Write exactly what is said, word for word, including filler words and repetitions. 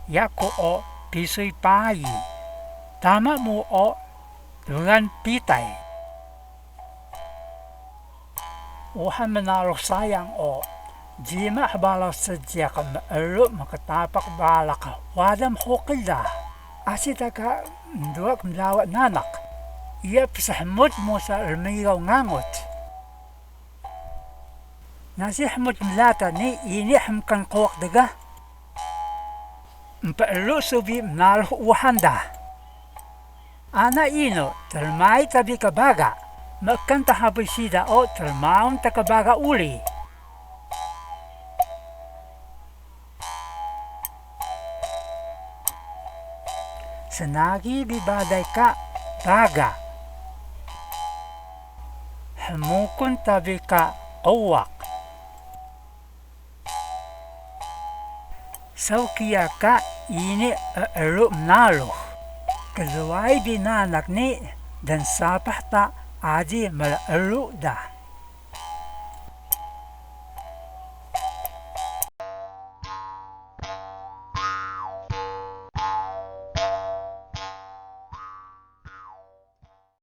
Yaku o pisuy payi. Tama mu o tbgan pitay. Uhan mnarux sayang o, jima hbaraw seejiq meeru mktapak balaq wada mhuqil da. Asi ta ka mduwa kmlawa nanak. Iya psehmut musa rmigaw nganguc. Nasi hmut mlata ni ini hmkan quwaq dga. Mpeelu su bi mnarux uhan da. Ana inu, trmay ta bi ka baga. Mekan ta habuy siida o trmaun ta ka baga uri. Snagi bi balay ka baga. Hmukun ta bi ka quwaq. Saw kiya ka ini eru mnarux. Klway bi nanak ni dnsapah ta aji mreeru da.